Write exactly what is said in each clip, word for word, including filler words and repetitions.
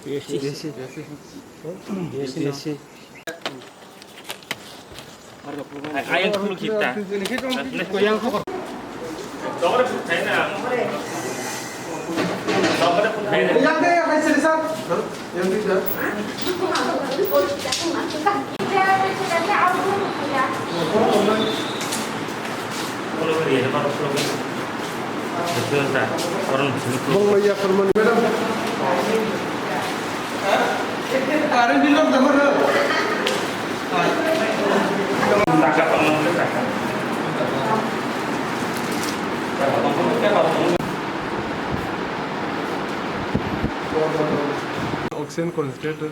P S C. P S C. P S C. Ayang khuluk kita. Oxygen concentrator,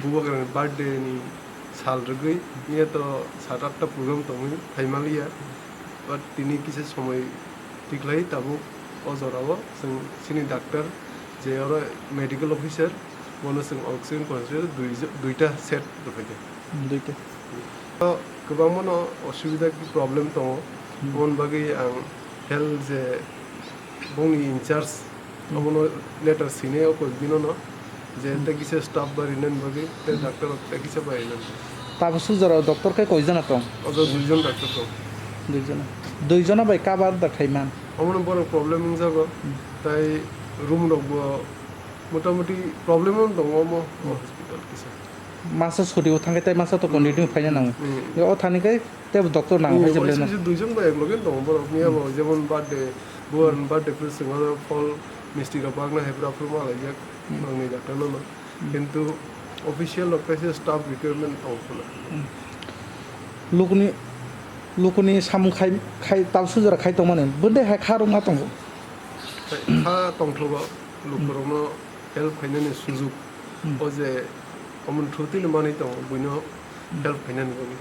bubagrani birthday ni sal rwgwi, niya to sat atta program tongwi phaimaliya. But tini kisa somoi tikhlai tabuk o jorao chwng chini doctor je oro medical officer, bono chwng oxygen concentrator dui jo-, duita set rwphaikha. Duita. O kwbangmano osubida ki problem tongo. Hmm. Aboni bagwi ang health je bongni in charge, hmm, abono letter sinai o koi binono je, hmm, tei kisa staff barinani bagwi tei doctor rok tei kisa barinani bagwi. Tabuk sujaro doctor khe koi jona tong? Ojo dui jon doctor tong. Dui jona. Dui jona bai cover da khai man? Omono borok problem wngjago. Hmm. Tai room rok bo motamoti problem wng tongo omo, hmm, hospital kisa. Masa suri o thangkhe tei masa to, hmm, continue phaina nango. Hmm. O thani khe tei doctor nango, hmm, hai se oiso belai no. Kisa dui jon bai ek loge tongo borok. Miya bo, hmm, jemon birthday, buan, hmm, birthday phuru chwng oro phol misti rok bagna hai phuru aphuru ma laijak. Hmm. Nangni doctor no no. Hmm. Kintu official rok kaisa staff requirement tong phano. Hmm. Lukuni, lukuni samung khai, khai tal sujara khai tongmani. Bwdai hai kha rwma tongo. Kha tongthrogo lukurokno help khainani sujuk. Hmm. O je omo thutwino manwi tongo, buino, hmm, help khainani bagwi.